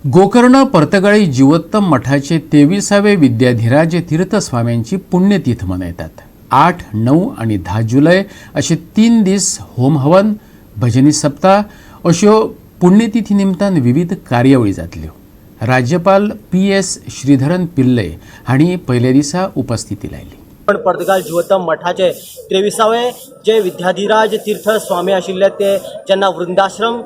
गोकर्ण पर्तगाळी जीवोत्तम मठाचे 23वे विद्याधिराज तीर्थस्वाम्यांची पुण्यतीथ मनयतात. 8, 9 आणि 10 जुलय असे 3 दीस होम हवन, भजनी सप्ताह अश्यो पुण्यतिथी निमतान विविध कार्यावळी जातल्यो. राज्यपाल पी एस श्रीधरन पिल्लय हांणी पयल्या दिसा उपस्थिती लायली. पण पर्तगाळ जिवोत्तम मठाचे 23वे जे विद्याधिराज तीर्थ स्वामी आशिल्ले, ते जेन्ना वृंदाश्रम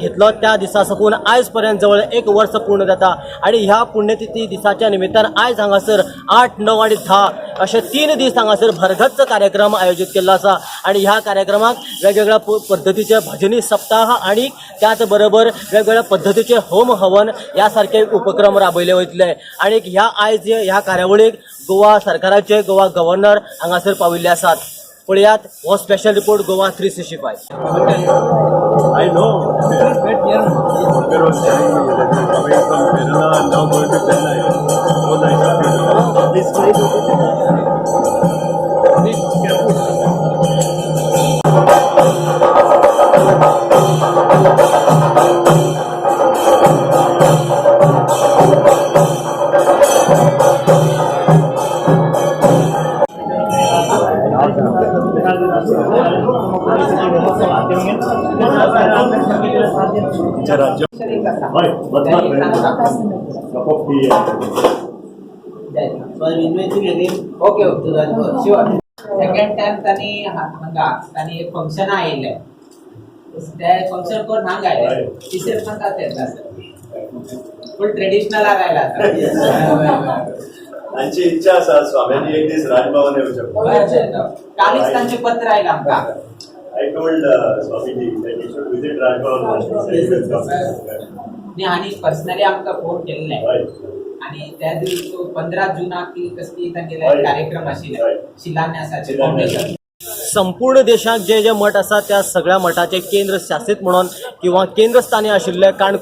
घेतलो त्या दिसा साकून आयज पर्यंत जवळ एक वर्स पूर्ण जाता आनी ह्या पुण्यतिथी दिसाच्या निमित्तान आयज हांगासर 8, 9 आनी 10 अशे 3 दीस हांगासर भरगच्च कार्यक्रम आयोजीत केल्लो आसा. आनी ह्या कार्यक्रमाक वेगवेगळ्या पद्दतीचे भजनी सप्ताह आनी त्याच बरोबर वेगवेगळ्या पद्दतीचे होम हवन ह्या सारखे उपक्रम राबयले वयतले. आनी ह्या आयज ह्या कार्यावळीक गोवा सरकाराचे गोवा गव्हर्नर हांगासर पाविल्ले आसात. पळयात हो special report, Goa 365. I know. There was telling me that you're coming from Kerala and now going to Chennai. So nice of you to come. Please Please, careful. हय, वचपाक cup of T. Okay, sure. Second time तांणी हांगा तांणी एक function आयिल्लें, ते function करून हांगा आयले. तिसरे पण येतला सर, फुल ट्रेडिशनलाक आयला आतां. तांची इच्छा आसा, स्वाम्यांनी एक दीस राजभवन येवचें. कालीच तांचें पत्र आयलां आमकां. I told Swamiji that he should visit Raj Bhavan once. He said he will come. न्ही, आनी पर्सनली आमकां फोन केल्ले आणि त्या दिवस 15 जुनाक ती कसली तांगेले कार्यक्रम आशिल्ले शिलान्यासाचे, शिलान्यास. फाउंडेशन. संपूर्ण देशात जे जे मठ आसा त्या सगळ्या मठाचे केंद्र शासित म्हणून किंवा केंद्रस्थानी आशिल्ले काणकोण